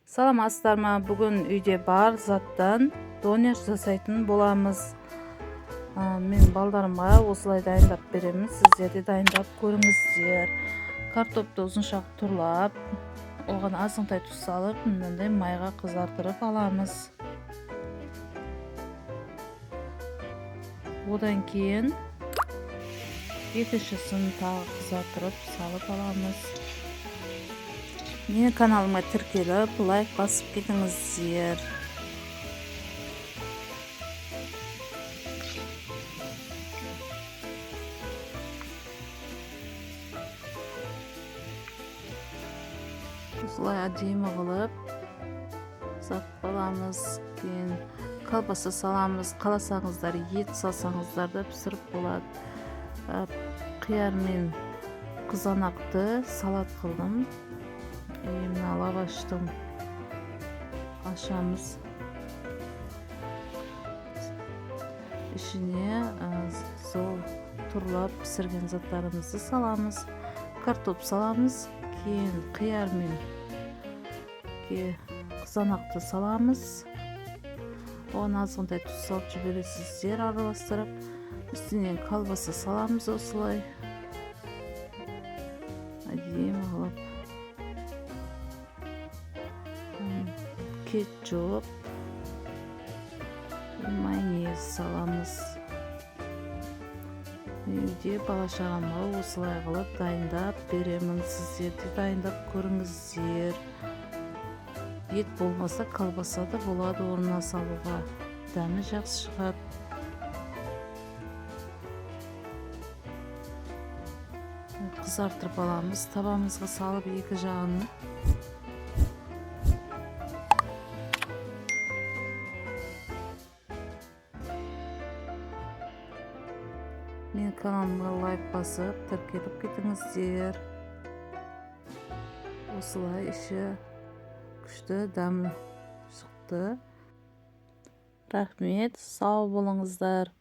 Саламатсыздар ма? Бүгін үйде бар заттан донер жасайтын боламыз. Мен балдарыма осылай дайындап беремін, сіздер де дайындап көріңіздер. Картопты ұзыншақ турлап, оған азғантай тұз салып, мынандай майға қызартырып аламыз. Одан кейін екіншісін тағы қызартырып салып аламыз. Менің каналыма тіркеліп, лайк басып кетіңіздер. Осылай әдемі қылып қызартып аламыз. Кейін колбаса саламыз. Қаласаңыздар ет салсаңыздар да пісіріп болады. Қияр мен қызанақты салат қылдым. Мына лаваштың ашамыз. Ішіне сол турлап пісірген заттарымызды саламыз. Картоп саламыз. Кейін қияр мен қызанақты саламыз. Оған азғантай тұз салып жібересіздер, араластырып. Үстінен колбаса саламыз осылай. Әдемі қылып. Кетчуп, майонез саламыз. Үйде бала шағама осылай қылып дайындап беремін. Сіздер де дайындап көріңіздер. Ет болмаса колбаса да болады орнына салуға. Дәмі жақсы шығады. Қызартырып аламыз, табамызға салып екі жағын. Менің каналыма лайк басып, тіркеліп кетіңіздер. Осылай іші күшті дәмі шықты. Рахмет, сау болыңыздар.